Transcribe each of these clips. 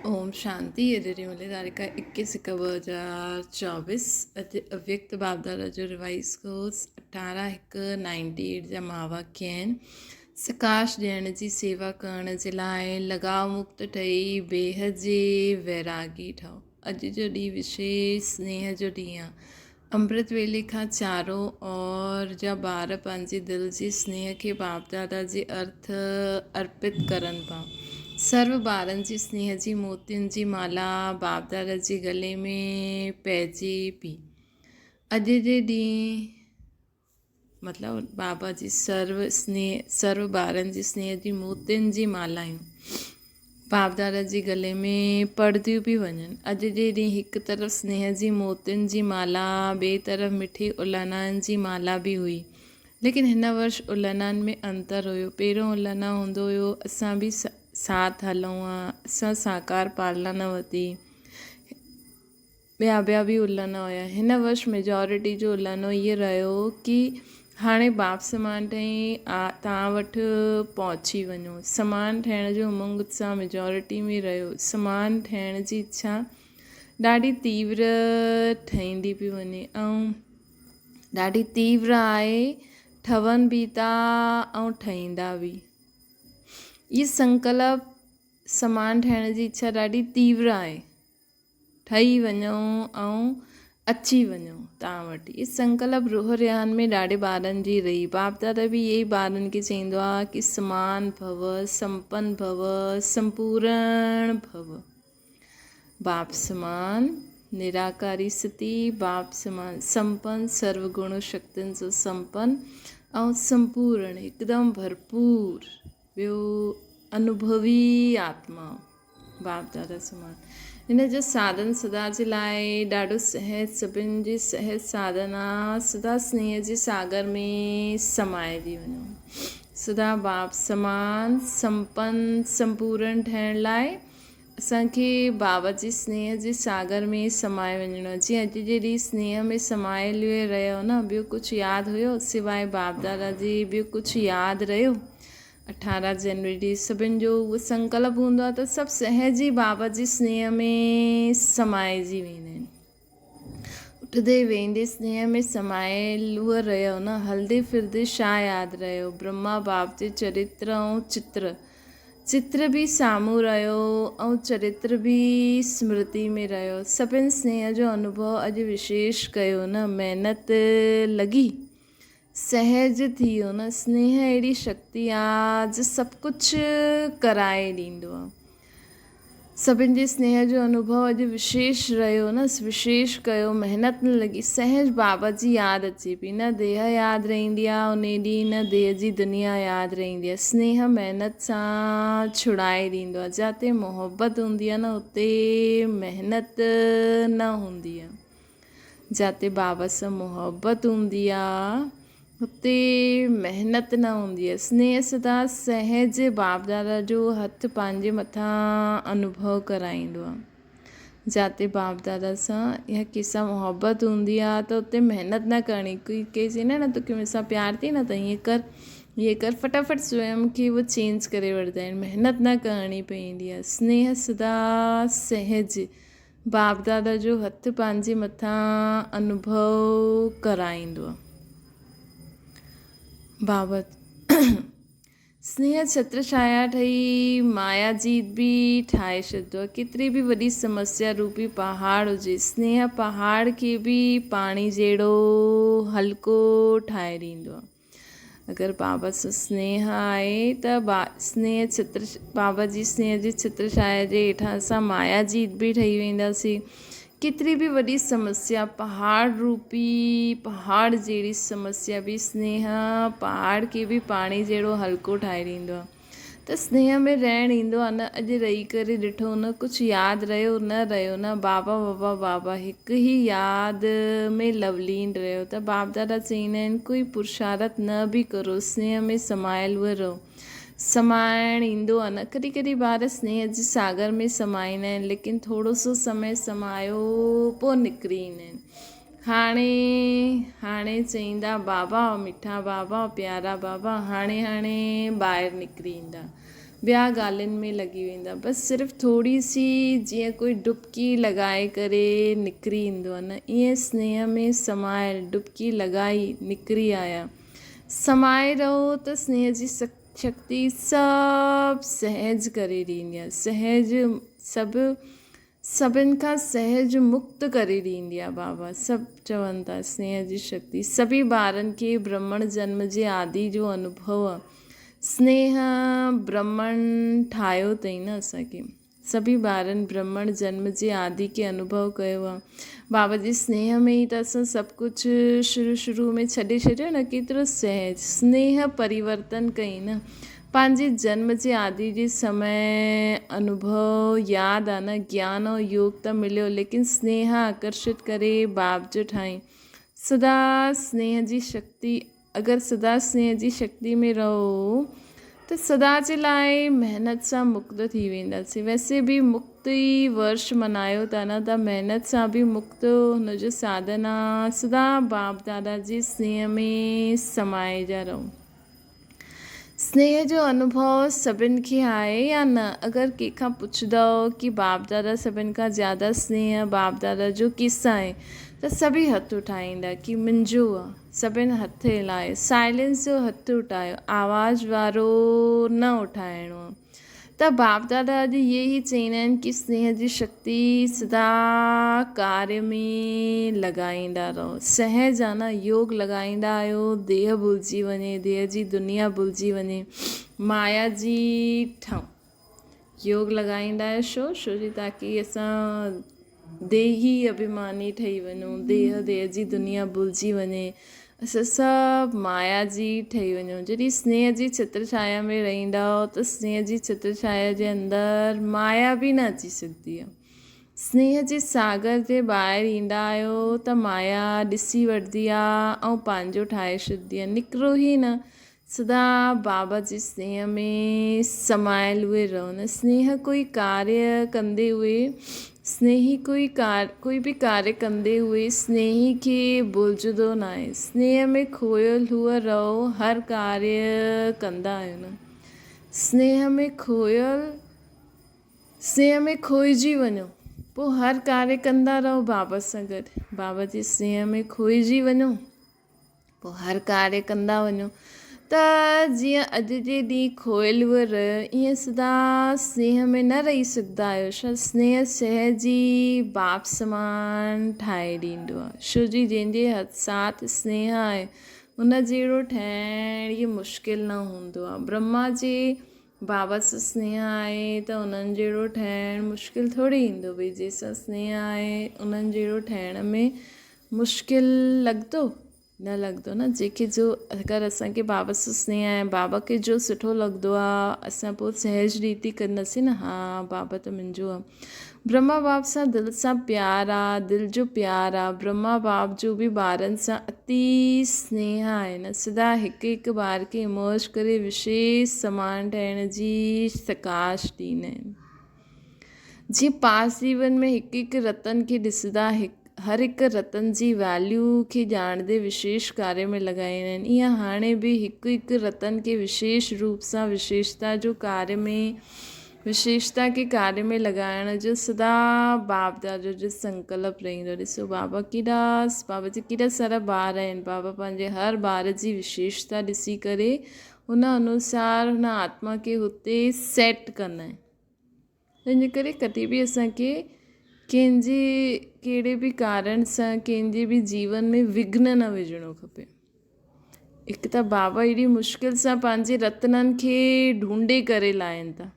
اوم شانتي اڄ ڏينهن ولي تاريخ اڪيس هڪ 2024 اڄ اويڪت بابدادا جو ريوائز ڪورس اٺارهن هڪ نائنٽي ايٽ جا مهاواڪيه آهن سڪاش ڏيڻ جي سيوا ڪرڻ جي لاء لڳاء مڪت ٺهي بيحد جي ويراڳي ٺهو اڄ جو ڏينهن وشيش سنيهه جو ڏينهن آهي امرت ويلي کان چارو اور جا ٻار پنهنجي دل جي سنيهه کي باپ دادا جي ارٿ ارپت ڪرن پيا. سرو ٻارن جي سنيهه جي موتين جي مالا باپ دادا جي گلي ۾ پئجي پئي. اڄ جي ڏينهن مطلب بابا جي سرو سنيهه سرو ٻارن جي سنيهه جي موتين جي مالائون باپ دادا جي گلي ۾ پڙهنديون پيون وڃن. اڄ جي ڏينهن هڪ طرف سنيهه جي موتين جي مالا ٻئي طرف مٺي الانائن جي مالا به هئي. ليڪن هن ورش الانائن ۾ انتر هيو. پهريون الانا هوندو هيو اسان به ساٿ هلون ها، اسان ساڪار پالنا نه ورتي. ٻيا ٻيا به الهنا هيا. هن ورش ميجارٽي جو الهنو اهي رهيو ڪي هاڻي باپ سمان ٺهي توهان وٽ پهچي وڃو. سمان ٺهڻ جو امنگ اتساهه ميجارٽي ۾ رهيو. سمان ٺهڻ جي اڇا ڏاڍي تيور ٺهيندي پئي وڃي ۽ ڏاڍي تيور آهي ٺهن به ٿا ۽ ٺهيندا به. اهي سنڪلپ سمان ٺهڻ جي اڇا ڏاڍي تيور آهي. ٺهي وڃون ۽ اچي وڃون توهان وٽ. اهي سنڪلپ روح ريحان ۾ ڏاڍي ٻارن جي رهي. باپ دادا به اهي ئي ٻارن کي چئيندو آهي ڪي سمان ڀو، سمپن ڀو، سمپورڻ ڀو. باپ سمان، نراڪاري ستي، باپ سمان، سمپن، سرو گڻ شڪتين سان سمپن ۽ سمپورڻ، هڪدم ڀرپور، ٻيو انوڀوي آتما. باپ دادا سمان هن جو ساڌن سدا جي لاء ڏاڍو سهج سڀن جي سهج ساڌنا سدا سنيهه جي ساگر ۾ سمائجي وڃو سدا باپ سمان سمپن سمپورن ٺهڻ لاء اسان کي بابا جي سنيهه جي ساگر ۾ سمائي وڃڻو جيئن اڄ جي ڏينهن سنيهه ۾ سمايل رهيو نه ٻيو ڪجهه ياد هيو سواء باپ دادا جي ٻيو ڪجهه ياد رهيو 18 جنوري سڀن جو اهو سنڪلپ هوندو آهي ته سڀ سهج ئي بابا جي سنيهه ۾ سمائجي ويندا آهن. اٺندي ويهندي سنيهه ۾ سمايل اهو رهيو نه هلندي ڦرندي ڇا ياد رهيو برهما باب جي چرتر ۽ چتر چتر به سامهون رهيو ۽ چرتر به سمرتي ۾ رهيو سڀن سنيهه جو انوڀو اڄ وشيش ڪيو نه محنت لڳي سهج ٿي ويو نه. سنيهه اهڙي شڪتي آ جو سڀ ڪجهه ڪرائي ڏيندو آ. سڀن جي سنيهه جو انوڀو اڄ وشيش رهيو نه. وشيش ڪيو، محنت نه لڳي. سهج بابا جي ياد اچي پئي. نه ديهه ياد رهندي آ انهي ڏينهن نه ديهه جي دنيا ياد رهندي آ. سنيهه محنت سان ڇڙائي ڏيندو آ. جاتي محبت هوندي آ نه اتي محنت نه هوندي آ. جاتي بابا سان محبت هوندي آ اتي محنت نه هوندي آ. سنيهه سدا سهج باپ دادا جو هٿ پنهنجي مٿان انوڀو ڪرائيندو آ. جاتي باپ دادا سان يا ڪنهن سان محبت هوندي آ ته اتي محنت نه ڪرڻي ڪوئي ڪي چئيندا نه توکي مون سان پيار ٿي نه ته ائين ڪر ائين ڪر فٽافٽ سويم کي اهو چينج ڪري وٺندا آهن محنت نه ڪرڻي پوندي آ. سنيهه سدا سهج باپ دادا جو هٿ پنهنجي مٿان انوڀو ڪرائيندو. بابت سنيهه ڇتر ڇايا ٺهي مايا جيت به ٺاهي ڇڏندو آهي. ڪيتري به وڏي سمسيا روپي پهاڙ هجي، سنيهه پهاڙ کي به پاڻي جهڙو هلڪو ٺاهي ڏيندو آهي. اگر بابا سان سنيهه آهي ته سنيهه ڇتر بابا جي سنيهه جي ڇتر ڇايا جي هيٺان اسان مايا جيت به ٺهي وينداسين. ڪيتري به وڏي سمسيا پهاڙ روپي پهاڙ جهڙي سمسيا به سنيهه پهاڙ کي به پاڻي جهڙو هلڪو ٺاهي ڏيندو آهي. ته سنيهه ۾ رهڻ ايندو آ نه اڄ رهي ڪري ڏٺو نه ڪجهه ياد رهيو نه رهيو نه بابا بابا بابا هڪ ئي ياد ۾ لولين رهيو ته باپ دادا چئيندا آهن ڪوئي پرشارت نه به ڪرو سنيهه ۾ سمايل اهي رهو سمائڻ ايندو آ نه ڪڏهن ڪڏهن ٻار سنيهه جي ساگر ۾ سمائيندا آهن ليڪن ٿورو سو سمي سمايو پوء نڪري ايندا آهن هاڻي هاڻي چئيندا بابا مٺا بابا پيارا بابا هاڻي هاڻي ٻاهر نڪري ايندا. ٻيا ڳالهين ۾ لڳي ويندا بس صرف ٿوري سي جيئن ڪوئي ڊبڪي لڳائي ڪري نڪري ايندو آهي نه ائين سنيهه ۾ سمايل ڊبڪي لڳائي نڪري آيا سمائي رهو ته سنيهه جي شڪتي سڀ سهج ڪري ڏيندي آهي سهج سڀ سڀن کان سهج مڪت ڪري ڏيندي آهي بابا سڀ چون ٿا سنيهه جي شڪتي سڀي ٻارن کي برهمڻ جنم جي آدي جو انوڀو سنيهه برهمڻ ٺاهيو اٿئي نه اسان کي سڀي ٻارن برهمڻ جنم جي آدي کي انوڀو ڪيو آهي بابا جي سنيهه ۾ ئي ته اسان سڀ ڪجهه شروع شروع ۾ ڇڏي ڇڏيو نه ڪيترو سهج سنيهه پريورتن ڪئي نه پنهنجي جنم جي آدي جي سمي انوڀو ياد آ نه گيان ۽ يوگ ته مليو ليڪن سنيهه آڪرشت ڪري باپ جو ٺاهين سدا سنيهه جي شڪتي اگر سدا سنيهه جي شڪتي ۾ رهو ته سدا جي لاء محنت سان مڪت ٿي وينداسين ويسي به مڪت ئي ورش منايو ٿا نه ته محنت سان به مڪت هن جو ساڌن آ سدا باپ دادا جي سنيهه ۾ سمائجا رهو. سنيهه جو انوڀو سڀن کي آهي يا نه؟ اگر ڪنهن کان پڇندؤ ڪي باپ دادا سڀن کان زياده سنيهه باپ دادا جو ڪس سان آهي ته سڀئي هٿ اٺائيندا ڪي منهنجو آ. سڀن هٿ هلايو. سائلنس جو هٿ اٺايو. آواز وارو نه اٺائڻو آ. ته باپ دادا اڄ اهي ئي چئيندا آهن ڪي سنيهه جي شڪتي سدا ڪاريه ۾ لڳائيندا رهو. سهج آ نه يوگ لڳائيندا آهيو ديهه ڀلجي وڃي ديهه جي دنيا ڀلجي وڃي مايا جي ٺئون يوگ لڳائيندا آهيو ڇو ڇو جي تاڪي اسان ديهي اڀيماني ٺهي وڃون، ديهه ديهه جي دنيا ڀلجي وڃي، اسان سڀ مايا جي ٺهي وڃون. جڏهن سنيهه جي ڇتر ڇايا ۾ رهندؤ ته سنيهه جي ڇتر ڇايا جي اندر مايا به نه اچي سگهندي آهي. سنيهه جي ساگر جي ٻاهر ايندا آهيو ته مايا ڏسي وٺندي آهي ۽ پنهنجو ٺاهي ڇڏندي آهي. نڪرو ئي نه، سدا بابا جي سنيهه ۾ سمايل اهي رهن. سنيهه ڪوئي ڪاريه ڪندي اهي سنيهي ڪوئي ڪوئي به ڪاريه ڪندي اهي سنيهي کي ڀلجندو ناهي. سنيهه ۾ کويل هوء رهو هر ڪاريه ڪندا آهيو نه. سنيهه ۾ کويل سنيهه ۾ کوئجي وڃو پوء هر ڪاريه ڪندا رهو بابا سان گڏ بابا جي سنيهه ۾ کوئجي وڃو. پوء هر ڪاري ڪندا وڃو ته جيئن اڄ جي ڏينهن کويل هئي رهيو ائين سدا سنيهه ۾ نه رهي سگهندا آهيو ڇا سنيهه سهج ئي باپ سمان ٺاهي ڏيندو آهي ڇو جي جنهن جي هٿ ساٿ سنيهه آهي ان جهڙو ٺهڻ ئي مشڪل نه هوندو آهي برهما جي بابا سان سنيهه آهي ته انهن جهڙو ٺهڻ مشڪل ٿوري ايندو ڀئي جنهن سان سنيهه آهي انهن جهڙو ٺهڻ ۾ مشڪل لڳندو؟ نه لڳندو نه جيڪي جو اگر اسان کي بابا سان سنيهه آهي بابا کي جو سٺو لڳندو آ اسان پوء سهج ريتي ڪنداسين نه ها بابا ته منهنجو آ برهما باب سان دل سان پيار آ دل جو پيار آ برهما باب جو به ٻارن سان اتي سنيهه آهي نه سدا هڪ هڪ ٻار کي امرج ڪري وشيش سمان ٺهڻ جي سڪاش ڏيندا آهن. جيئن پاس جيون ۾ هڪ هڪ رتن کي ڏسندا هر هڪ رتن جي ويليو کي ڄاڻندي وشيش ڪاري ۾ لڳائيندا آهن ايئن هاڻي به هڪ هڪ رتن کي وشيش روپ سان وشيشتا جو ڪاري ۾ وشيشتا کي ڪاري ۾ لڳائڻ جو سدا باپ دادا جو سنڪلپ رهندو ڏسو بابا ڪيڏا بابا جا ڪيڏا سارا ٻار آهن بابا پنهنجي هر ٻار جي وشيشتا ڏسي ڪري ان انوسار هن آتما کي هتي سيٽ ڪندا آهن تنهن جي ڪري ڪڏهن به اسان کي ڪنهن جي ڪهڙي به ڪارڻ سان ڪنهن جي به جيون ۾ وگهن نه وجهڻو کپي هڪ ته بابا ايڏي مشڪل سان پنهنجي رتنن کي ڍونڍي ڪري لاهين ٿا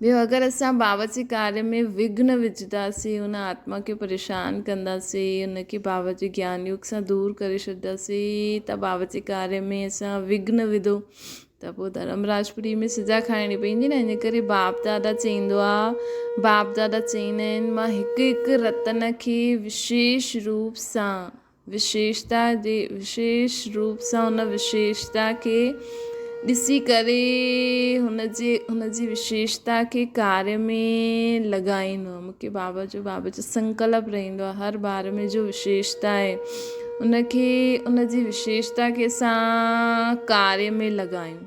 ٻيو اگر اسان بابا جي ڪاري ۾ وگهن وجهنداسين ان آتما کي پريشان ڪنداسين ان کي بابا جي گيان يوگ سان دور ڪري ڇڏنداسين ته بابا جي ڪاري ۾ اسان وگهن وڌو ته پوء ڌرم راجپوري ۾ سزا کائڻي پوندي نه ان ڪري باپ دادا چئيندو آ باپ دادا چئيندا آهن مان هڪ هڪ رتن کي وشيش روپ سان وشيشتا جي وشيش روپ سان ان وشيشتا کي ڏسي ڪري هن جي هن جي وشيشتا کي ڪاري ۾ لڳائيندو آهي مونکي بابا جو بابا جو سنڪلپ رهندو آهي هر ٻار ۾ جو وشيشتا آهي ان کي ان جي وشيشتا کي اسان ڪاري ۾ لڳايون.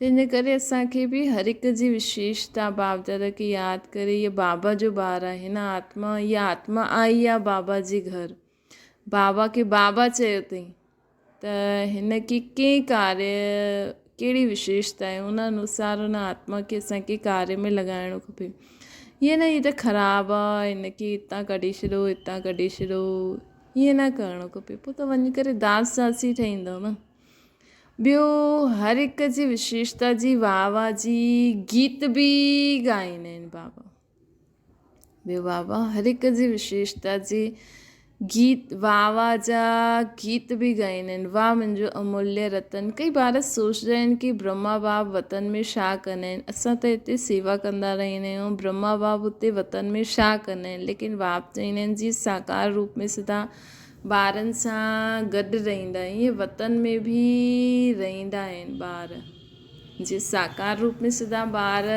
تنهن جي ڪري اسان کي به هر هڪ جي وشيشتا باپ دادا کي ياد ڪري هيء بابا جو ٻار آهي هن آتما هيء آتما آئي آهي بابا جي گهر بابا کي بابا چيو اٿئي ته هن کي ڪنهن ڪاريه ڪهڙي وشيشتا آهي ان انوسار ان آتما کي اسان کي ڪاريه ۾ لڳائڻو کپي ائين نه هي ته خراب آهي هن کي هتان ڪڍي ڇڏو هتان ڪڍي ڇڏو ائين نه ڪرڻو کپي پوء ته وڃي ڪري داس داسي ٺهيندو نه ٻيو هر هڪ جي وشيشتا جي واهه واهه جي گيت به ڳائيندا آهن بابا ٻيو بابا هر هڪ جي وشيشتا جي گيت واهه واهه جا گيت به ڳائيندا آهن واهه منهنجو اموليه رتن ڪئي ٻار سوچدا آهن ڪي برهما باب وطن ۾ ڇا ڪندا آهن اسان ته هتي سيوا ڪندا رهندا آهيون برهما باب اتي وطن ۾ ڇا ڪندا آهن ليڪن باب چئيندا آهن جي ساڪار روپ ۾ سدا ٻارن سان گڏ رهندا ائين وطن ۾ به رهندا آهن ٻار جي ساڪار روپ ۾ سدا ٻار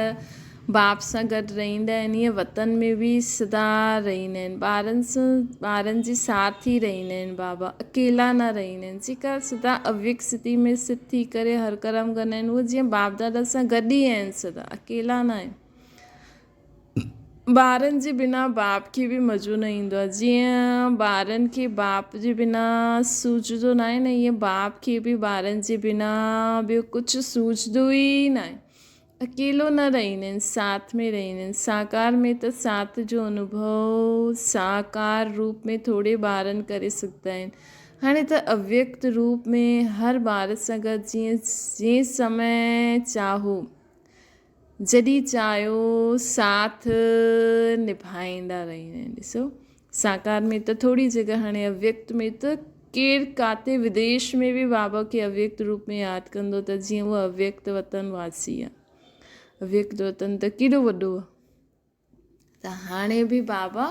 باپ سان گڏ رهندا آهن ائين وطن ۾ به سدا رهندا آهن ٻارن سان ٻارن جي ساٿ ئي رهندا آهن بابا اڪيلا نه رهندا آهن جيڪا سدا اويڪ سٿي ۾ سٿ ٿي ڪري هر ڪرم ڪندا آهن اهي جيئن باپ دادا سان گڏ ئي آهن سدا اڪيلا نه آهن. ٻارن جي بنا باپ کي به مزو نه ايندو آهي جيئن ٻارن کي باپ جي بنا سوجهندو ناهي نه ائين باپ کي به ٻارن جي بنا ٻيو ڪجهه سوجهندو ئي ناهي اڪيلو نه رهندا آهن ساٿ ۾ رهندا آهن ساڪار ۾ ته ساٿ جو انوڀو ساڪار روپ ۾ ٿوري ٻارن ڪري سگهندا آهن هاڻي ته اويڪت روپ ۾ هر ٻار سان گڏ جيئن جنهن سمي چاهو جڏهن چاهيو ساٿ نڀائيندا رهندا آهن ڏسو ساڪار ۾ ته ٿوري جڳهه هاڻي اويڪت ۾ ته ڪير ڪاٿي وديش ۾ به بابا کي اويڪت روپ ۾ ياد ڪندو ته جيئن هو اويڪت وطن واسي آهي اويڪت وطن ته ڪيڏو وڏو آهي ته هاڻي به بابا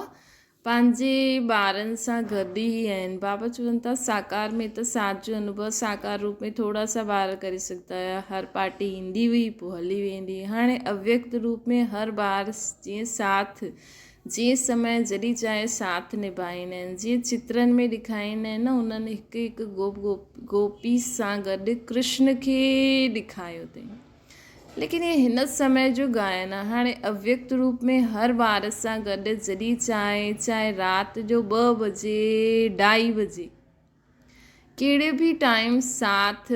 پنهنجي ٻارن سان گڏ ئي آهن. بابا چون ٿا ساڪار ۾ ته ساٿ جو انوڀو ساڪار روپ ۾ ٿورا سا ٻار ڪري سگهندا هيا. هر پارٽي ايندي هئي پوء هلي ويندي هئي. هاڻي اويڪت روپ ۾ هر ٻار جيئن ساٿ جيئن سمي جڏهن چاهي ساٿ نڀائيندا آهن. جيئن چترن ۾ ڏيکاريندا آهن نه انهن هڪ هڪ گوپ گوپي سان گڏ ڪرشن کي ڏيکاريو اٿئي. ليڪن هي هن سمي جو ڳائڻ آهي. هاڻي اويڪت روپ ۾ هر ٻار سان گڏ جڏهن چاهي، چاهي رات جو ٻه بجي، ڍائي بجي، ڪهڙي به ٽائيم ساٿ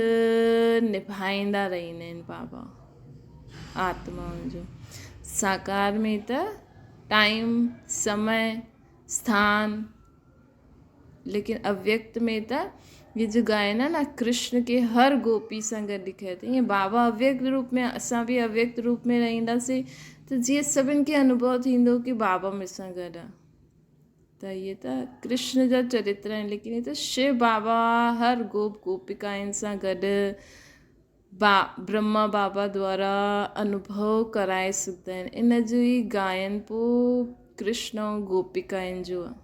نڀائيندا رهندا آهن بابا آتمائن جو. ساڪار ۾ ته ٽائيم، سمي، اسٿان، ليڪن اويڪت ۾ ته هي جو ڳائن آ نه ڪرشن کي هر گوپي سان گڏ ڏکيو ته ائين بابا اويڪت روپ ۾ اسان به اويڪت روپ ۾ رهنداسين ته جيئن سڀن کي انوڀو ٿيندو ڪي بابا مون سان گڏ آ ته اهي ته ڪرشن جا چرتر آهن ليڪن هي ته شو بابا هر گوپ گوپيڪائن سان گڏ با برهما بابا دوارا انوڀو ڪرائي سگهندا آهن ان جو ئي گائن پو ڪرشن ۽ گوپيڪائن جو آهي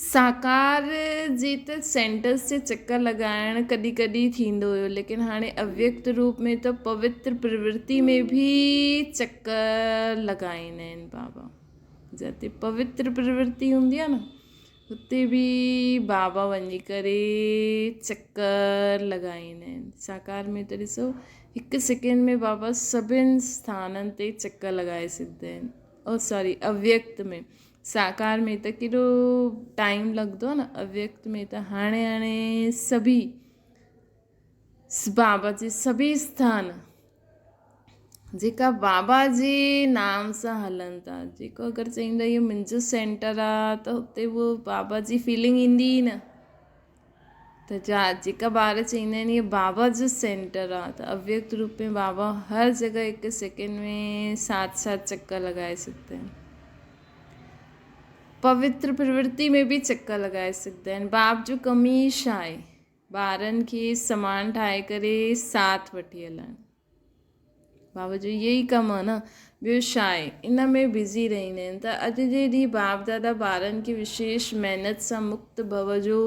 ساڪار جي ته سينٽرس تي چڪر لڳائڻ ڪڏهن ڪڏهن ٿيندو هيو ليڪن هاڻي اويڪت روپ ۾ ته پوتر پرورتي ۾ به چڪر لڳائيندا آهن بابا جتي پوتر پرورتي هوندي آهي نه اتي به بابا وڃي ڪري چڪر لڳائيندا آهن. ساڪار ۾ ته ڏسو هڪ سيڪنڊ ۾ بابا سڀن اسٿانن تي چڪر لڳائي سگهندا آهن. او سوري اويڪت ۾ ساڪار ۾ ته ڪيڏو ٽائيم لڳندو آهي نه اويڪت ۾ ته هاڻي هاڻي سڀي بابا جي سڀي اسٿان جيڪا بابا جي نام سان هلن ٿا جيڪو اگر چئيندو اهو منهنجو سينٽر آ ته هتي اهو بابا جي فيلنگ ايندي ئي نه ته جا جيڪا ٻار چئيندا آهن اهو بابا جو سينٽر آ ته اويڪت روپ ۾ بابا هر جڳهه هڪ سيڪنڊ ۾ سات سات چڪر لڳائي سگهندا آهن پوتر پرورتي ۾ به چڪر لڳائي سگهندا آهن باپ جو ڪم ئي ڇا آهي ٻارن کي سامان ٺاهي ڪري ساٿ وٺي هلڻ بابا جو اهو ئي ڪم آهي نه ٻيو ڇا آهي ان ۾ بزي رهندا آهن ته اڄ جي ڏينهن باپ دادا ٻارن کي وشيش محنت سان مڪت ڀو جو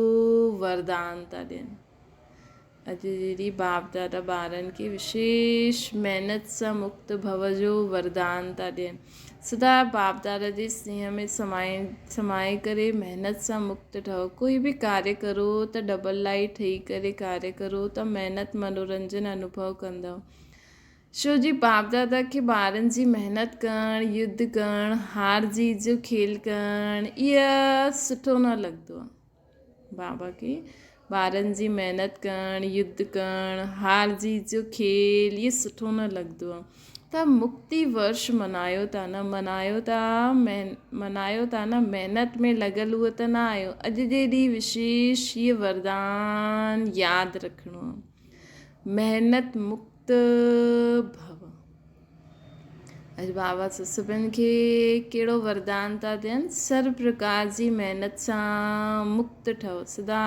وردان ٿا ڏين اڄ جي ڏينهن باپ دادا ٻارن کي وشيش محنت سان مڪت ڀو جو وردان ٿا ڏين سدا باپ دادا جي سنيهه ۾ سمائي ڪري محنت سان مڪت ٺهو. ڪوئي به ڪاريه ڪرو ته ڊبل لائيٽ ٺهي ڪري ڪاريه ڪرو ته محنت منورنجن انوڀو ڪندؤ. ڇو جي باپ دادا کي ٻارن جي محنت ڪرڻ، يڌ ڪرڻ، هار جيت جو کيل ڪرڻ اها سٺو نه لڳندو آهي. بابا کي ٻارن جي محنت ڪرڻ، يڌ ڪرڻ، هار جيت جو کيل اهي سٺو نه لڳندو آهي. ته مڪتي ورش منايو ٿا نه منايو ٿا منايو ٿا نه محنت ۾ لڳل اهو ته نه آهيو. اڄ جي ڏينهن وشيش هيء وردان ياد رکڻو آهي. محنت مڪت ڀو. اڄ بابا سسبن کي ڪهڙو وردان ٿا ڏين؟ سر پرڪار جي محنت سان مڪت ٺهو. سدا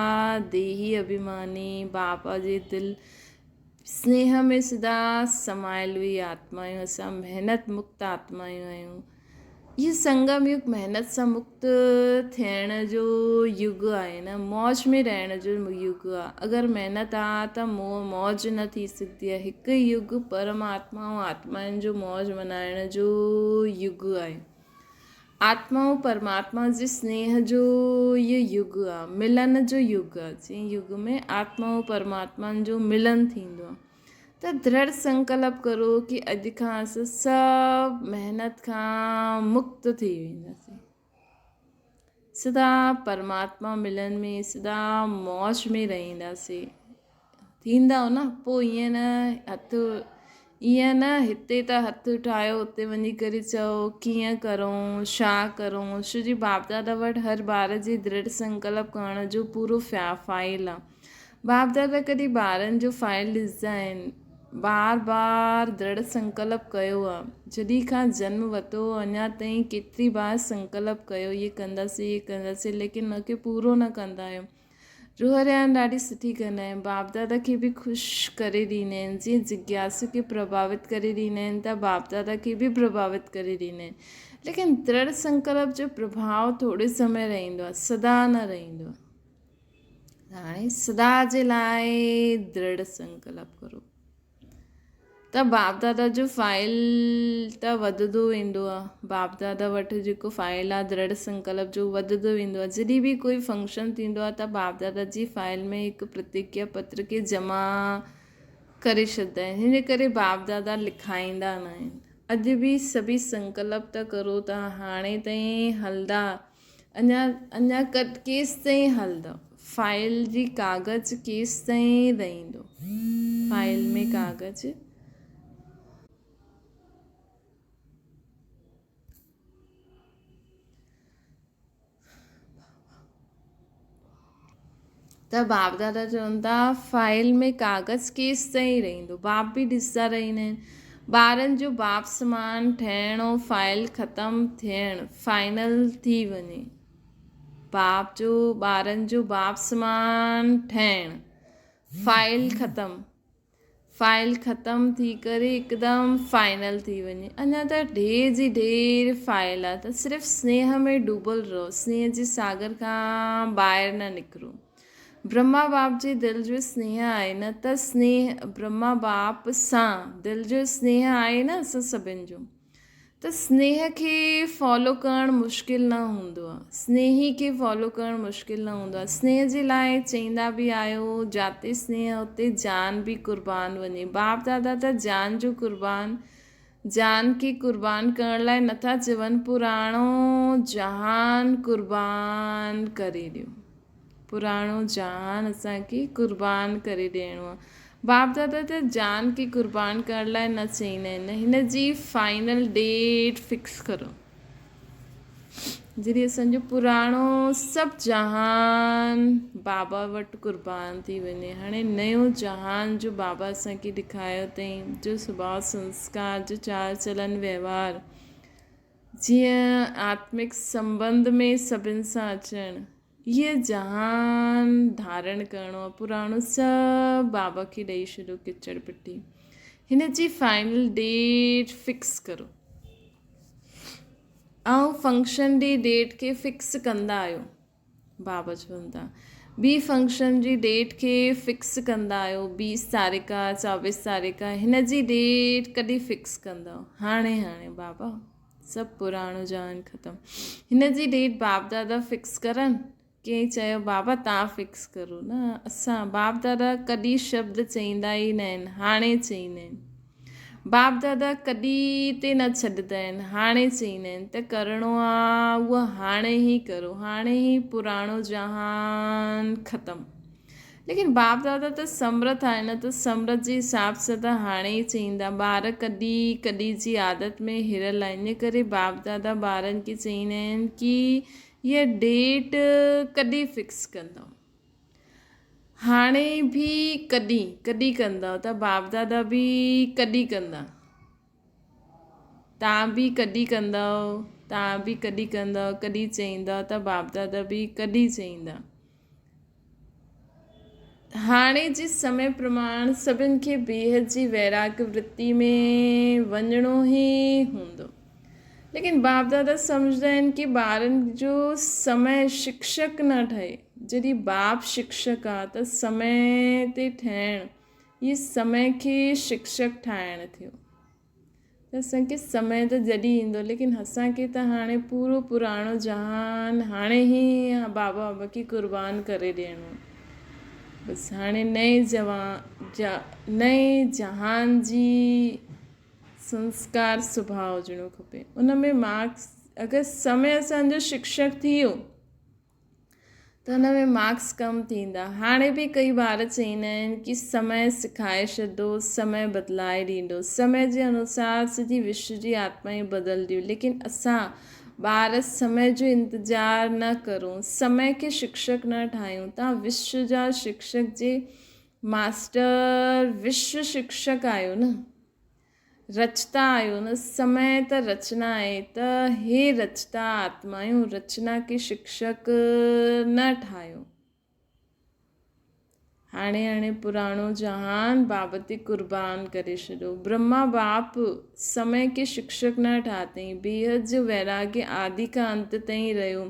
ديهي اڀيماني بابا جي دل سنيهه ۾ سدا سمايل هئي آتما آهيون اسان محنت مڪت آتمايون آهيون. هي سنگم يگ محنت سان مڪت ٿيڻ جو يگ آهي نه موج ۾ رهڻ جو يگ آهي اگر محنت آ ته موج نه ٿي سگهندي آهي هڪ يگ پرماتما ۽ آتمائن جو موج منائڻ جو يگ آهي آتما ۽ پرماتما جي سنيهه جو هي يگ آ ملن جو يگ آ جنهن يگ ۾ آتما ۽ پرماتما جو ملن ٿيندو آ ته درڙ سنڪلپ ڪرو ڪي اڄ کان اسان سڀ محنت کان مڪت ٿي وينداسين. سدا پرماتما ملن ۾ سدا موج ۾ رهنداسين. ٿيندؤ نه پوء ائين نه هٿ ائين نه هتي ته هٿ اٺايو اتي وڃي ڪري چئو ڪيئن ڪرون ڇا ڪرون ڇو جي باپ دادا وٽ هر ٻار جي درڙ سنڪلپ ڪرڻ جو پورو فائل آ. باپ دادا ڪڏهن ٻارن جو فائل ڏسندا آهن. بار بار درڙ سنڪلپ ڪيو آ. جڏهن کان جنم ورتو هو اڃا تائين ڪيتري بار سنڪلپ ڪيو هي ڪنداسين هي ڪنداسين ليڪن ان کي پورو نه ڪندا آهيون. روح رهاڻ ڏاڍي سٺي ڪندا آهن. باپ دادا کي به خوش ڪري ڏيندا آهن. جيئن جگياسو کي پرڀاوت ڪري ڏيندا آهن ته باپ دادا کي به پرڀاوت ڪري ڏيندا آهن. ليڪن درڙ سنڪلپ جو پرڀاء ٿوري سمي رهندو آ سدا نه رهندو آ. هاڻي سدا جي لاء درڙ سنڪلپ ڪرو ته باپ دادا جو فائل ته وڌندو ويندو آهي باپ دادا وٽ جيڪو فائل آهي درڙ سنڪلپ جو وڌندو ويندو آهي جڏهن به ڪوئي فنڪشن ٿيندو آهي ته باپ دادا جي فائل ۾ هڪ پرتگيا پتر کي جمع ڪري ڇڏندا آهن هن ڪري باپ دادا لکائيندا نه آهن اڄ به سڀئي سنڪلپ ٿا ڪرو ته هاڻي تائين هلندا اڃا اڃا ڪيستائين هلندو؟ فائل جي ڪاغذ ڪيستائين رهندو؟ فائل ۾ ڪاغذ. ته باپ دادا چون ٿا فائل ۾ ڪاغذ ڪيستائين رهندو؟ باپ به ڏسندا رهندا آهن. ٻارن جو باپ سمان ٺهڻو فائل ختم ٿيڻ فائنل ٿي وڃي. باپ جو ٻارن جو باپ سمان ٺهڻ فائل ختم. فائل ختم ٿي ڪري هڪدم فائنل ٿي وڃي. اڃا ته ڍير جي ڍير فائل آ ته صرف سنيهه ۾ ڊوبل رهو، سنيهه جي ساگر کان ٻاهر نه نڪرو. برهما باپ جي دل جو سنيهه آهي نه ته سنيهه برهما باپ سان دل جو سنيهه آهي نه اسان سڀن جو. ته سنيهه کي فالو ڪرڻ مشڪل نه هوندو آهي سنيهي کي فالو ڪرڻ مشڪل نه هوندو آهي سنيهه جي لاء چئيندا به آهيو جاتي سنيهه اتي جان به قربان وڃي باپ دادا ته جان جو قربان جان کي قربان ڪرڻ لاء نٿا چون پراڻو جهان قربان ڪري ڏيو پراڻو جهان اسان کي قربان ڪري ڏيڻو آ. باپ دادا ته جان کي قربان ڪرڻ لاء نه چئيندا آهن. هن جي فائنل ڊيٽ فڪس ڪرو. جڏهن اسان جو پراڻو سڀ جهان بابا وٽ قربان ٿي وڃي. هاڻي نيو جهان جو بابا اسان کي ڏيکايو اٿئي جو سڀاء سنسڪار جو چال چلن وهنوار جيئن آتمڪ سنٻنڌ ۾ سڀن سان اچڻ، هيء جهان ڌارڻ ڪرڻو آهي، پراڻو سڀ بابا کي ڏئي ڇڏيو ڪچڙ پٽي. هن جي فائنل ڊيٽ فڪس ڪرو. ۽ فنڪشن جي ڊيٽ کي فڪس ڪندا آهيو. بابا چون ٿا ٻي فنڪشن جي ڊيٽ کي فڪس ڪندا آهيو بيس تاريخ آ چويس تاريخ آ هن جي ڊيٽ ڪڏهن فڪس ڪندؤ هاڻي هاڻي بابا سڀ پراڻو جهان ختم هن جي ڊيٽ باپ دادا فڪس ڪرن ڪنهن چيو بابا تان فڪس ڪرو نه اسان باپ دادا ڪڏهن شبد چئيندا ئي نه آهن هاڻي چئيندا آهن. باپ دادا ڪڏهن تي نه ڇڏندا آهن، هاڻي چئيندا آهن ته ڪرڻو آ اهو هاڻي ئي ڪرو، هاڻي ئي پراڻو جهان ختم. ليڪن باپ دادا ته سمرٿ آهن نه ته سمرٿ جي حساب سان ته هاڻي ئي چئيندا. ٻار ڪڏهن ڪڏهن جي عادت ۾ هريل آهن، ان ڪري باپ دادا ٻارن کي چئيندا آهن ڪي هيء ڊيٽ ڪڏهن فڪس ڪندؤ. هاڻي به ڪڏهن ڪڏهن ڪندؤ ته باپ دادا به ڪڏهن ڪندا. توهان به ڪڏهن ڪندؤ، توهان به ڪڏهن ڪندؤ، ڪڏهن چئيندؤ ته باپ دادا به ڪڏهن چئيندا. هاڻي جي سمي پرماڻ سڀن کي بيحد جي ويراڳ ورتي ۾ وڃڻو ئي هوندو. ليڪن باپ دادا سمجهندا آهن ڪي ٻارن جو سمي شڪشڪ نه ٺهي. جڏهن باپ شڪشڪ آ ته سمي تي ٺهڻ هي سمي کي شڪشڪ ٺاهڻ ٿيو. ته اسان کي سمي ته جڏهن ايندو ليڪن اسان کي ته هاڻي پورو پراڻو جهان هاڻي ئي بابا بابا کي قربان ڪري ڏيڻو. بس هاڻي نئين جوان نئين جهان جي سنسڪار سڀاء هجڻو کپي ان ۾ مارڪس اگر سمي اسان جو شڪشڪ ٿي ويو ته ان ۾ مارڪس ڪم ٿيندا هاڻي به ڪئي ٻار چئيندا آهن ڪي سمي سکائي ڇڏو سمي بدلائي ڏيندو سمي جي انوسار سڄي وشو جي آتمائون بدلديون ليڪن اسان ٻار سمي جو انتظار نه ڪرون سمي کي شڪشڪ نه ٺاهيون تان وشو جا شڪشڪ جي ماسٽر وشو شڪشڪ آهيو نه رچتا آهيو نه سمي ته رچنا آهي ته هي رچتا آتمايون رچنا کي شڪشڪ نه ٺاهيو. هاڻي هاڻي پراڻو جهان باب تي قربان ڪري ڇڏيو. برهما باپ سمي کي شڪشڪ نه ٺاهتئين. بيحد جو ويراڳي آدي کان انت تائين رهيو.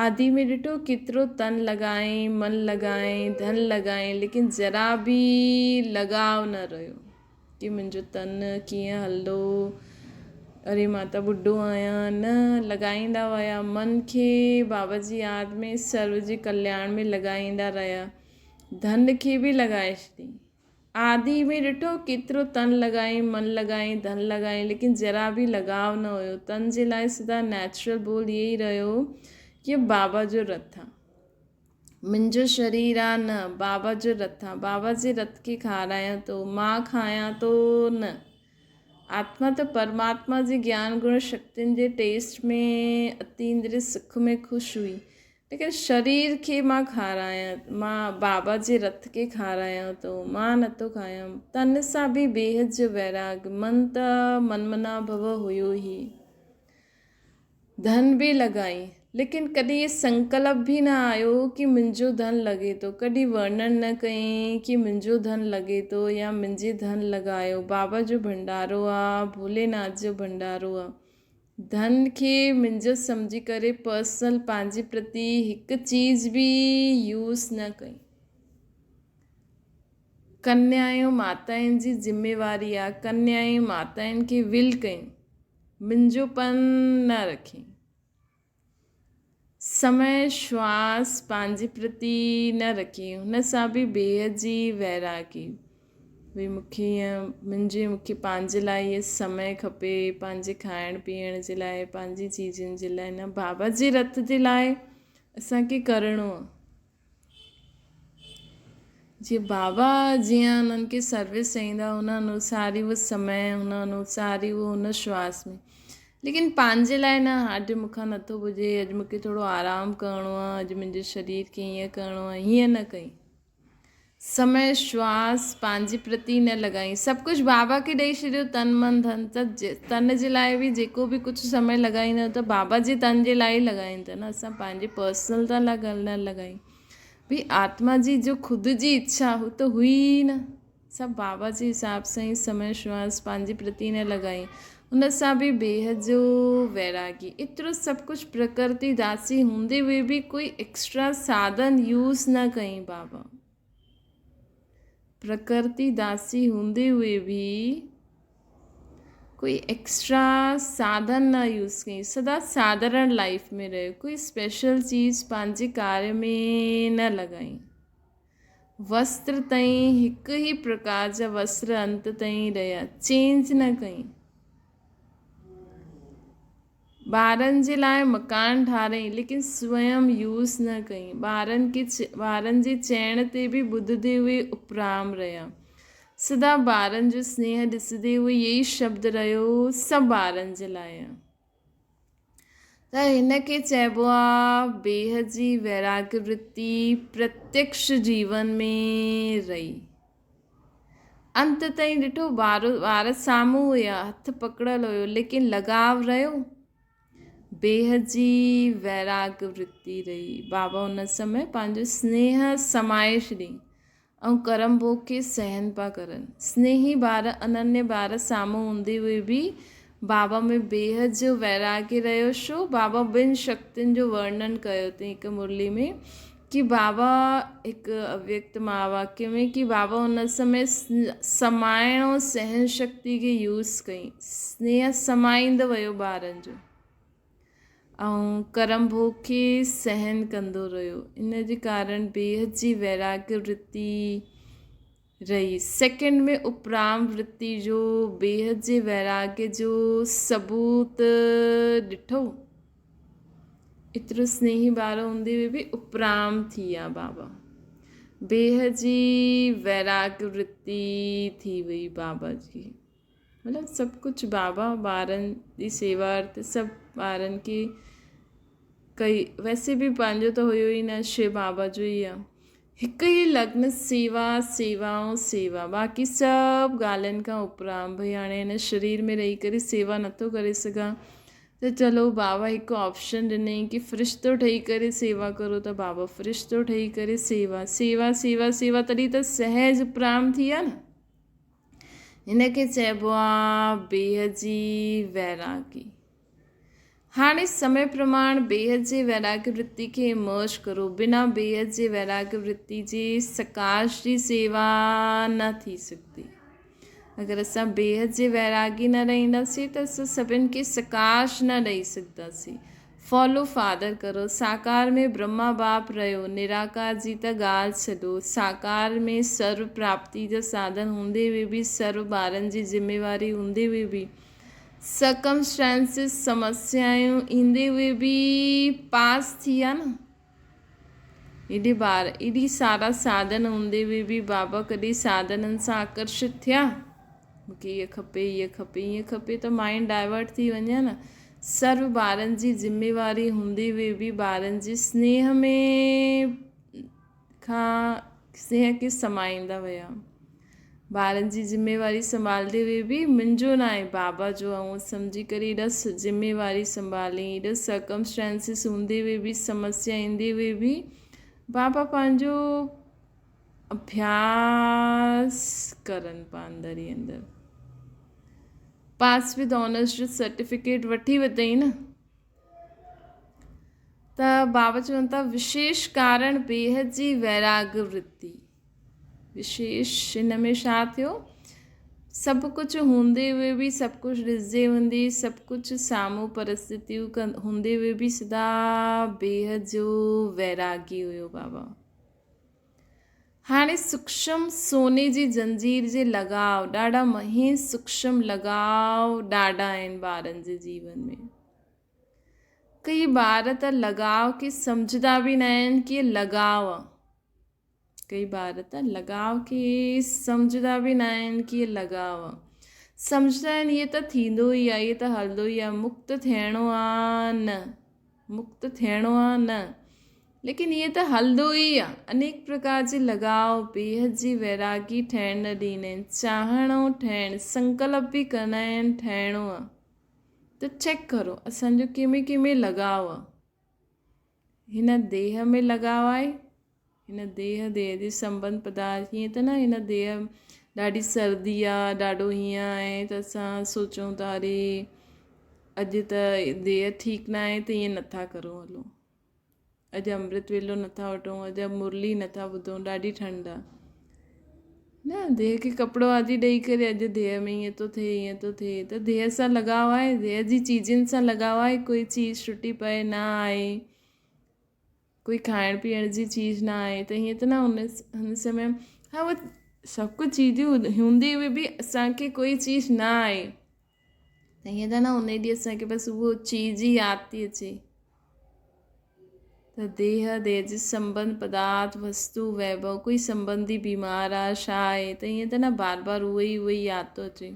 آدي ۾ ڏٺو ڪيترو تن لڳائين، من لڳائين، ڌن لڳائين، ليڪن ذرا به لڳاء نه رهيو ڪي منهنجو تن ڪيئن هلندو، اري مان ته ٻڍو آهيان، نه لڳائيندا ويا، من کي بابا جي ياد ۾ سرو جي ڪلياڻ ۾ لڳائيندا رهيا، ڌن کي به لڳائي ڇڏيائين. آدي ۾ ڏٺو ڪيترو تن لڳائين، من لڳائين، ڌن لڳائين، ليڪن ذرا به لڳاء نه هيو. تن جي لاء سدا نيچرل بول اهي ئي رهيو ڪي بابا جو رٿ آ. منهنجو شرير آ نه، بابا جو رٿ آ. بابا جي رٿ کي کارايان ٿو، مان کايان ٿو نه. آتما ته پرماتما جي گيان گڻ شڪتين جي ٽيسٽ ۾ اتيندري سک ۾ خوش هئي. ليڪن شرير کي مان کارايان، مان بابا جي رت کي کارايان ٿو، مان نٿو کايان. تن سان به بيحد جو ويراڳ، من ته منمنا ڀو هيو ئي. ڌن به لڳائين، ليڪن ڪڏهن هي سنڪلپ به نه آيو ڪي منهنجو ڌن لڳي ٿو، ڪڏهن ورڻن نه ڪيائين ڪي منهنجو ڌن لڳي ٿو يا منهنجي ڌن لڳايو، بابا جو ڀنڊارو آ، ڀوليناٿ جو ڀنڊارو آ. ڌن کي منهنجو سمجهي ڪري پرسنل پنهنجي پرتي هڪ چيز به يوز نه ڪئي. ڪنيائون ماتائن جي ذميواري آ ڪنيائون ماتائن کي ول ڪيون منهنجو پن نه رکي. سمي شواس پنهنجي پرتي نه رکي هن سان به بيحد جي ويراڳي هئي مون کي ائين منهنجي مون کي پنهنجي لاء اهي سمي کپي پنهنجي کائڻ پيئڻ جي لاء پنهنجي چيزن جي لاء نه بابا جي رٿ جي لاء اسان کي ڪرڻو آهي. جي بابا جيئن انهن کي سروس چئيندا هن انوسار ئي اهو سمي هن انوسار ئي اهو هن شواس ۾ ليڪن پنهنجي لاء نه اڄ مون کان نٿو پڄي اڄ مون کي ٿورو آرام ڪرڻو آهي اڄ منهنجي شرير کي هيئن ڪرڻو آهي هيئن نه ڪئي سمي شواس پنهنجي پرتي نه لڳائي سڀ ڪجهه بابا کي ڏئي ڇڏيو تن من ڌن ته تن جي لاء به جيڪو به ڪجهه سمي لڳائيندا ته بابا جي تن جي لاء ئي لڳائين ٿا نه اسان پنهنجي پرسنل ته نه لڳايون ڀي آتما جي جو خود جي اڇا هو ته هئي ئي نه. سڀ بابا جي حساب سان ئي سمي شواس پنهنجي پرتي نه لڳائي. ان سان به بيحد جو ويراڳي. ايترو سڀ ڪجهه پرڪرتي داسي هوندي هوئي به ڪوئي ايڪسٽرا ساڌن يوز نه ڪئين بابا. پرڪرتي داسي هوندي هوئي به ڪوئي ايڪسٽرا ساڌن نه يوز ڪئي سدا ساڌارڻ لائيف ۾ رهيو ڪوئي اسپيشل چيز پنهنجي ڪاري ۾ نه لڳائي. وستر تائين هڪ ئي پرڪار جا وستر انت تائين رهيا، چينج نه ڪئي. ٻارن جي لاء مڪان ٺاهرائين ليڪن سويم يوز نه ڪئي. ٻارن کي ٻارن جي چئڻ تي به ٻڌندي هئي اپرام رهيا. سدا ٻارن جو سنيهه ڏسندي هئي يهي شبد رهيو سڀ ٻارن جي لاء. ته هن کي چئبو آ بيحد جي ويراڳ ورتي پرتيڪش جيون ۾ رهي. انت تائين ڏٺو ٻار سامهون هيا، هٿ پڪڙيل هيو، ليڪن لڳاء رهيو. بيحد جي ويراڳ ورتي رهي. بابا ان سمي پنهنجو سنيهه سمائي ڇڏيائين ۽ ڪرم ڀوڳ کي سهن پيا ڪرن. سنيهي ٻار اننيه ٻار سامهون هوندي هئي به بابا ۾ بيحد جو ويراڳي رهيو شو بابا ٻن شڪتين جو ورڻن ڪيو اٿئي هڪ مرلي ۾ ڪي بابا هڪ اويڪت مهاواڪيه ۾ ڪي بابا ان سمي سمائڻ ۽ سهن شڪتي کي يوز ڪئي سنيهه سمائيندو ويو ٻارن جو. ۽ ڪرم ڀوڳ کي سهن ڪندو رهيو. ان جي ڪارڻ بيحد جي ويراڳ ورتي رهي. سيڪنڊ ۾ اپرام ورتي جو بيحد جي ويراڳ جو ثبوت ڏٺو. ايترو سنيهي ٻار هوندي هئي به اپرام ٿي ويا بابا. بيحد جي ويراڳ ورتي ٿي وئي بابا جي. مطلب سڀ ڪجهه بابا ٻارن جي سيوا ارٿ سڀ ٻارن کي ڪئي ويسي به پنهنجو ته هيو ئي نه شو بابا جو ئي آ هڪ ئي لگن سيوا سيوا ۽ سيوا باقي سڀ ڳالهين کان اپران ڀئي هاڻي هن شرير ۾ رهي ڪري سيوا نٿو ڪري سگهان ته چلو بابا هڪ آپشن ڏنئي ڪي فرشتو ٺهي ڪري سيوا ڪرو ته بابا فرشتو ٺهي ڪري سيوا سيوا سيوا سيوا تڏهن ته سهج اپرام ٿي ويا نه هن کي چئبو آ بيهه جي ويراڳي. هاڻي سمي پرماڻ بيهه جي ويراڳي ورتي کي ايمرج ڪرو. بنا بيهه جي ويراڳي ورتي جي سڪاش جي سيوا نه ٿي سگهندي. اگر اسان بيهه جي ويراڳي نه رهنداسين ته اسان سڀن کي سڪاش نه ڏئي سگهنداسين. فالو فادر ڪرو. ساڪار ۾ برهما باپ رهيو، نراڪار جي ته ڳالهه ڇڏو. ساڪار ۾ سرو پراپتي جا ساڌن هوندي هئي به، سرو ٻارن جي ذميواري هوندي هئي به، Circumstances، سمسيائون ايندي هئي به پاس ٿي ويا نه. ايڏي ٻار، ايڏي سارا ساڌن هوندي هئي به بابا ڪڏهن ساڌنن سان آڪرشت ٿيا؟ مون کي هيء کپي، هيء کپي، هيئن کپي ته مائينڊ ڊائيورٽ ٿي وڃي ها نه. سرو ٻارن جي ذميواري هوندي هئي به ٻارن جي سنيهه ۾ کان سنيهه کي سمائيندا هيا. ٻارن جي ذميواري سنڀالندي هئي به منهنجو ناهي بابا جو آهي اهو سمجهي ڪري ايڏا ذميواري سنڀالي ايڏا سرڪمسٽانسز هوندي هئي به سمسيا ايندي هئي به بابا پنهنجو اڀياس ڪرن پيا اندر ئي اندر. پاس ود آنرس جو سرٽيفڪيٽ وٺي ورتائين نه ته بابا چون ٿا وشيش ڪارڻ بيحد جي ويراڳ ورتي. وشيش هن ۾ ڇا ٿيو سڀ ڪجهه هوندي هئي به سڀ ڪجهه ڏسجي هوندي سڀ ڪجهه سامهون پرستتيون هوندي هئي به سدا بيحد جو ويراڳي هيو بابا. هاڻي سوڪشم سوني جي زنجير جي لڳاء ڏاڍا مهين سوڪشم لڳاء ڏاڍا آهن ٻارن جي جيون ۾ ڪئي ٻار ته لڳاء کي سمجهدا به نه آهن ڪي لڳاء آ ڪئي ٻار ته لڳاء کي سمجهدا به نه آهن ڪي لڳاء آ سمجهدا آهن اهي ته ٿيندو ئي آ اهي ته هلندو ئي آ مڪت ٿيڻو آ نه مڪت ٿيڻو آ نه ليڪن ائين ته هلندو ئي آ. انيڪ پرڪار جي لڳاء، بيحد جي ويراڳي ٺهڻ نه ڏيندا آهن. چاهڻ ۽ ٺهڻ، سنڪلپ به ڪندا آهن ٺهڻو آ. ته چيڪ ڪرو اسان جو ڪنهن ۾ ڪنهن ۾ لڳاء آ. هن ديهه ۾ لڳاء آهي؟ هن ديهه، ديهه جي سنٻنڌ پدارٿ ائين ته نه هن ديهه ڏاڍي سردي آ، ڏاڍو هيئن آهي ته اسان سوچون ٿا اري اڄ ته ديهه ٺيڪ ناهي ته ائين نٿا ڪرون هلو. اڄ امرت ويلو نٿا وٺون، اڄ مرلي نٿا ٻڌون، ڏاڍي ٺنڊ آ. نه ديهه کي ڪپڙو آدي ڏئي ڪري اڄ ديهه ۾ ائين ٿو ٿئي ائين ٿو ٿئي ته ديهه سان لڳاء آهي ديهه جي چيزن سان لڳاء آهي ڪوئي چيز ٽٽي پئي نه آهي. ڪوئي کائڻ پيئڻ جي چيز نه آهي ته هيئن ته نه هن هن سمي ها اهو سڀ ڪجهه چيزون هوندي هئي به اسان کي ڪوئي چيز نه آهي ته هيئن ته نه ان ڏينهن اسان کي بس اهو چيز ئي ياد ٿي اچي ته ديهه ديهه جي سنٻنڌ پدارٿ وستو ويڀو ڪوئي سنٻنڌي بيمار آ ڇا آهي ته ائين ته نه بار بار اهو ئي اهو ئي ياد ٿو اچي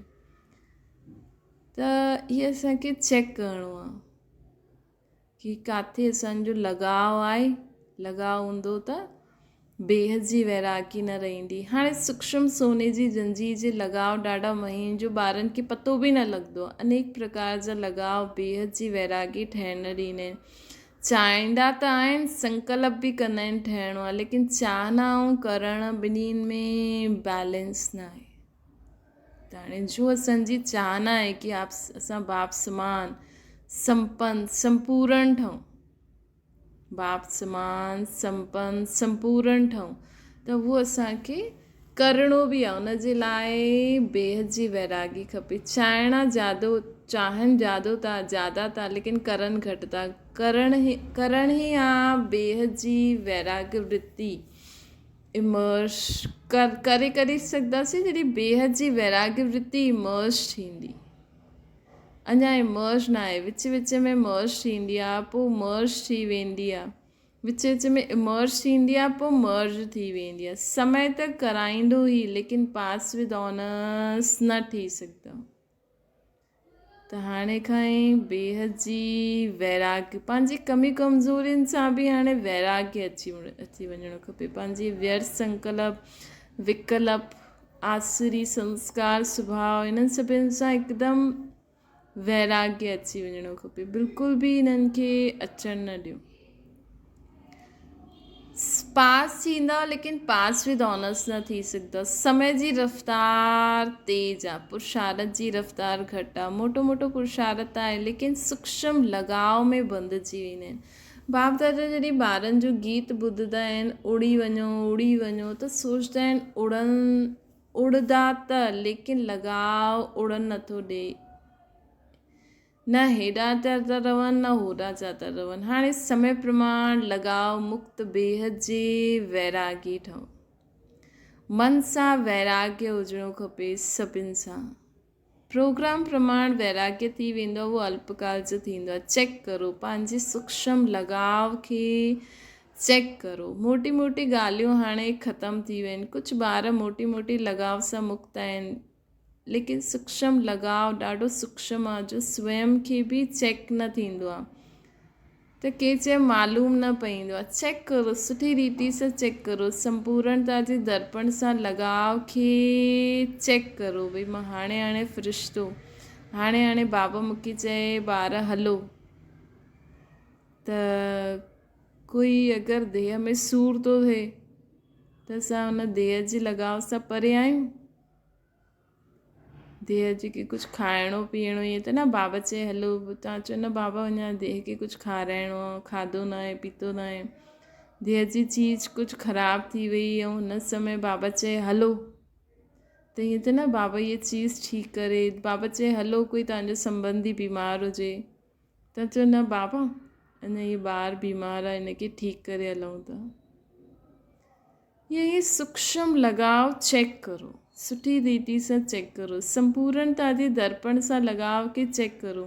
ته هي اسانکي چيڪ ڪرڻو آ ڪي ڪاٿي اسان جو لڳاء آهي لڳاء هوندو ته بيحد جي ويراڳي نه رهندي. هاڻي سوڪشم سوني جي زنجير جي لڳاء ڏاڍا مهين جو ٻارن کي پتو به نه لڳندو آهي. انيڪ پرڪار جا لڳاء بيحد جي ويراڳي ٺهڻ نه ڏيندا آهن. چاهيندا ته آهن، سنڪلپ به ڪندا آهن ٺهڻو آهي ليڪن چاهنا ۽ ڪرڻ ٻنهين ۾ بيلنس نه آهي. ته هاڻي جو اسان جي چاهنا آهي ڪي اسان باپ سمان سمپن سمپورڻ ٺهون. باپ سمان سمپن سمپورڻ ٺهون ته اهو اسان کي ڪرڻو به آهي ان جي لاء بيحد جي ويراڳي کپي چاهڻا زيادو چاهن زيادو ٿا زياده ٿا ليڪن ڪرن گهٽ ٿا ڪرڻ هي ڪرڻ هي آ بيحد جي ويراڳ ورتي امرس ڪر ڪري ڪري سگهنداسين جڏهن بيحد جي ويراڳ ورتي امرس ٿيندي اڃا امرج ناهي، وچ وچ ۾ مرج ٿيندي آ پوء مرج ٿي ويندي آ، وچ وچ ۾ امرج ٿيندي آ پوء مرج ٿي ويندي آ، سمي ته ڪرائيندو ئي ليڪن پاس ود آنرس نه ٿي سگهندو. ته هاڻي کان ئي بيحد جي ويراڳ پنهنجي ڪمي ڪمزورين سان به هاڻي ويراڳي اچي اچي وڃڻو کپي پنهنجي ويرٿ سنڪلپ وڪلپ آسري سنسڪار سڀاء انهن سڀن سان هڪدم ويراڳي اچي وڃڻو کپي بلڪل به انهن کي اچڻ نه ڏيو پاس ٿيندا ليڪن پاس ود آنرس نه ٿي سگهندا سمي جي رفتار تيز آ پرشارت جي رفتار گهٽ آ موٽو موٽو پرشارت آهي ليڪن سوکشم لڳاء ۾ بنڌجي ويندا آهن باپ دادا جڏهن ٻارن جو گيت ٻڌندا آهن اڙي وڃو اڙي وڃو ته سوچدا آهن اڙن اڙدا ته ليڪن لڳاء اڙن نٿو ڏئي نه هيڏانهن چا ٿا رون نه هوڏانهن چا ٿا رون هاڻي سمي پرماڻ لڳاء مڪت بيحد جي ويراڳي ٺهو من سان ويراڳي هجڻو کپي سڀن سان پروگرام پرماڻ ويراڳي ٿي ويندو اهو الپڪال جو ٿيندو آهي چيڪ ڪرو پنهنجي سوکشم لڳاء کي چيڪ ڪرو موٽي موٽي ڳالهيون هاڻي ختم ٿي ويون آهن ڪجهه ٻار موٽي موٽي لڳاء سان مڪت آهن ليڪن سوکشم لڳاء ڏاڍو سوکشم آهي جو سويم کي به چيڪ نه ٿيندو آهي ته ڪي چئي معلوم نه پئيندو آ. چيڪ ڪرو سٺي ريتي سان چيڪ ڪرو سمپورڻتا جي درپڻ سان لڳاء کي چيڪ ڪرو ڀئي مان هاڻي هاڻي فرشتو هاڻي هاڻي بابا مونکي چئي ٻار هلو ته ڪوئي اگر ديهه ۾ سور ٿو ٿئي ته اسان ان ديهه جي لڳاء سان پري آهيون. ديهه جي کي ڪجهه کائڻو پيئڻو ائين ته نه بابا چئي هلو توهان چئو نه بابا اڃا ديهه کي ڪجهه کارائڻو آهي کاڌو نه آهي پيتو نه آهي ديهه جي چيز ڪجهه خراب ٿي وئي ۽ هن سمي بابا چئي هلو ته ائين ته نه بابا هيء چيز ٺيڪ ڪري بابا چئي هلو ڪوئي توهان جو سنٻنڌي بيمار هجي ته چئو نه بابا اڃا هي ٻار بيمار آهي هن کي ٺيڪ ڪري هلون ٿا يهي سوڪشم لڳاء چيڪ ڪرو سٺي ريتي سان چيڪ ڪرو سمپورڻتا جي درپڻ سان لڳاء کي چيڪ ڪرو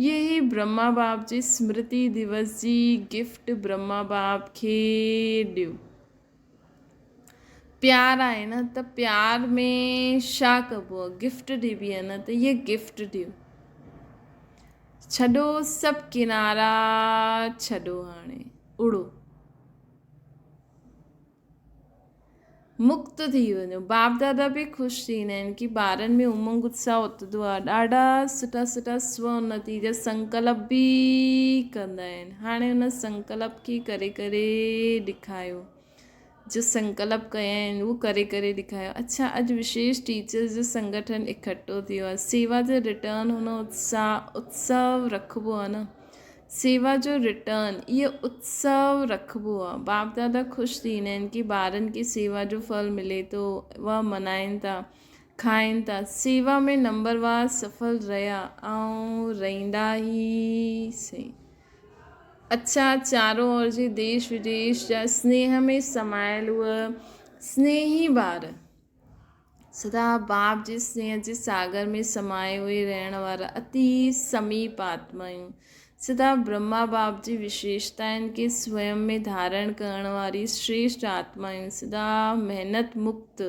يهي برهما باپ جي سمرتي دوس جي گفٽ برهما باپ کي ڏيو پيار آهي نه ته پيار ۾ شا ڪبو آهي گفٽ ڏبي آهي نه ته هي گفٽ ڏيو ڇڏو سڀ ڪنارا ڇڏو هاڻي اڙو مڪت ٿي وڃو. باپ دادا به خوش ٿيندا آهن ڪي ٻارن ۾ امنگ اتساهه اٿندو آهي. ڏاڍا سٺا سٺا سو انتي جا سنڪلپ به ڪندا آهن. هاڻي ان سنڪلپ کي ڪري ڪري ڏيکايو. جو سنڪلپ ڪيا آهن اهو ڪري ڪري ڏيکايو. اڇا اڄ وشيش ٽيچرز جو سنگٺن اڪٺو ٿيو آهي. سيوا جو ريٽرن هن اتساهه اتسو رکبو آهي نه. سيوا جو ريٽرن اهو اتسو رکبو آ. باپ دادا خوش ٿيندا آهن ڪي ٻارن کي سيوا جو ڦل ملي ٿو اها منائين ٿا کائين ٿا سيوا ۾ نمبر وار سڦل رهيا ۽ رهندا ئي سهي. اڇا چارون اور جي ديش وديش جا سنيهه ۾ سمايل اهي سنيهي ٻار سدا باپ جي سنيهه جي ساگر ۾ سمائي هئي رهڻ وارا اتي سميپ آتمايون سدا برهما باپ جي وشيشتائن کي سويم ۾ ڌارڻ ڪرڻ واري شريشٽ آتمايون سدا محنت مڪت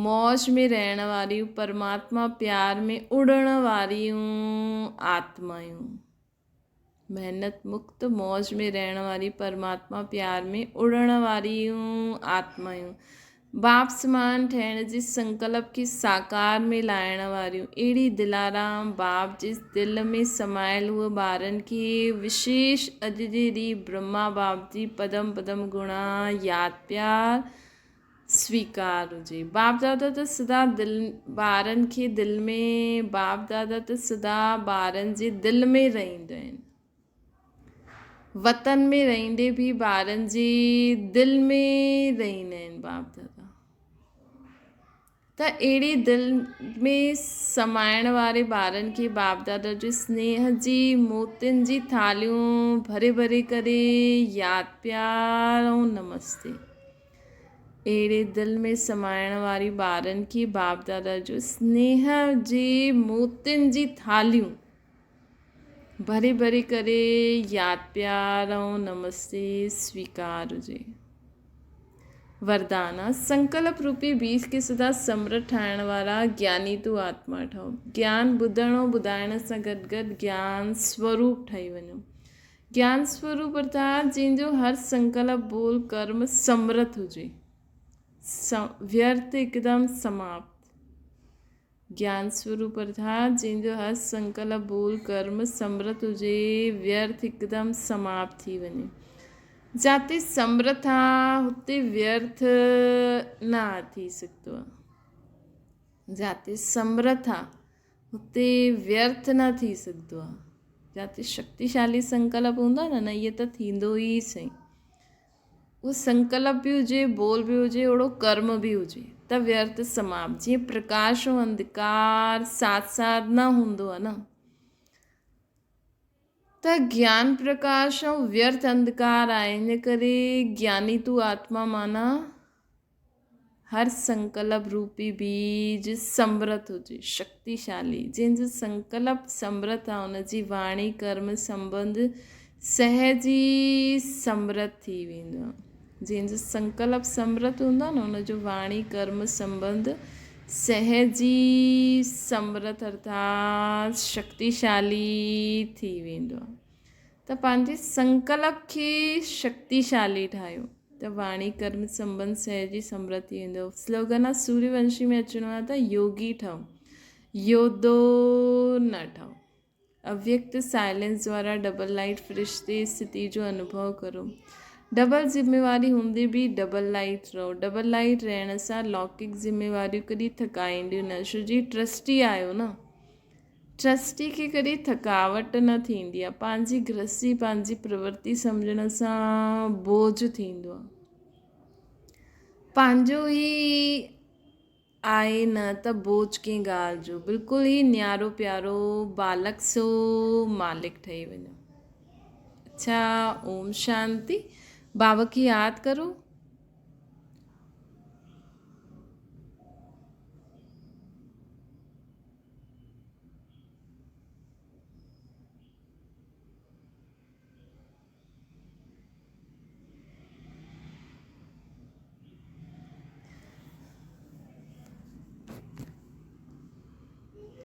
موج ۾ رهڻ واريون پرماتما پيار ۾ اڙڻ واريون آتمايون. محنت مڪت موج ۾ رهڻ واري پرماتما پيار ۾ اڙڻ واريون آتمايون باپ سمان ٺهڻ جي سنڪلپ کي ساڪار ۾ لائڻ واريون اهڙي دلارام باپ جي دل ۾ سمايل هوء ٻارن کي وشيش اڄ جي ڏينهن برهما باپ جي پدم پدم گڻا ياد پيار سويڪار هجي. باپ دادا ته سدا دل ٻارن کي دل ۾ باپ دادا ته سدا ٻارن جي دل ۾ رهندا آهن. وطن ۾ رهندي به ٻارن جي دل ۾ رهندا آهن باپ دادا. ته اهڙي دل ۾ سمائڻ واري ٻارن کي باپ دادا جي سنيهه جي موتين جي ٿالهيون ڀري ڀري ڪري ياد پيار ۽ نمستي. اهڙي دل ۾ سمائڻ واري ٻارن کي باپ دادا جو سنيهه جي موتين جي ٿالهيون ڀري ڀري ڪري ياد پيار ۽ نمستي سويڪار هجي. وردان، سنڪلپ روپي بيج کي سدا سمرٿ ٺاهڻ وارا گياني تون آتما ٺهو. گيان ٻڌڻ ۽ ٻڌائڻ سان گڏ گڏ گيان سوروپ ٺهي وڃو. گيان سوروپ ارٿات جنهن جو هر سنڪلپ، ٻول، ڪرم سمرٿ هجي. ويرٿ هڪدم سماپت. گيان سوروپ ارٿات جنهن جو هر سنڪلپ، ٻول، ڪرم سمرٿ هجي، ويرٿ هڪدم سماپت ٿي وڃي. جاتي سمرٿ آ، هتي ويرٿ نه ٿي سگهندو آ. جاتي سمرٿ آ، هتي ويرٿ نه ٿي سگهندو آ. جاتي شڪتيشالي سنڪلپ هوندو آ نه، نه اهي ته ٿيندو ئي سهي. اهو سنڪلپ به هجي، ٻول به هجي، اهڙو ڪرم به هجي ته ويرٿ سماپت. جيئن پرڪاش ۽ انڌڪار ساٿ ساٿ نه هوندو آ نه. ته گيان پرڪاش ۽ ويرٿ انڌڪار آهي، ان ڪري گياني تون آتما معنيٰ هر سنڪلپ روپي بيج سمرٿ هجي، شڪتيشالي، جنهن جو سنڪلپ سمرٿ آهي، ان جي واڻي، ڪرم، سنٻنڌ سهج ئي سمرٿ ٿي ويندو آهي. جنهن جو سنڪلپ سمرٿ هوندو آهي نه، ان جو واڻي، ڪرم، سنٻنڌ سهج ئي سمرٿ ارٿات شڪتيشالي ٿي ويندو آهي. ته پنهنجي سنڪلپ کي شڪتيشالي ٺاهيو ته واڻي، ڪرم، سنٻنڌ سهج ئي سمرٿ ٿي ويندو. سلوگن آهي سوريه ونشي ۾ اچڻو آهي ته يوگي ٺهو، يوڌو نه ٺهو. اويڪت سائلنس دوارا ڊبل لائيٽ فرشتي استٿي جو انوڀو ڪرو. ڊبل ذميواري هوندي به ڊبل لائيٽ رهو. ڊبل لائيٽ رهڻ سان لوڪڪ ذميواريون ڪڏهن ٿڪائينديون نه. ڇو جي ٽرسٽي آهيو نه. ٽرسٽي کي ڪڏهن ٿڪاوٽ نه ٿيندي آهي. پنهنجي گرهستي پنهنجي پرورتي سمجهڻ سان بوجهه ٿيندو آهي. پنهنجو ئي آهي نه ته بوجهه ڪنهن ڳالهه جو، بلڪل ئي نيارو پيارو بالڪ سو مالڪ ٺهي وڃو. اڇا اوم شانتي. بابا کي ياد ڪرو.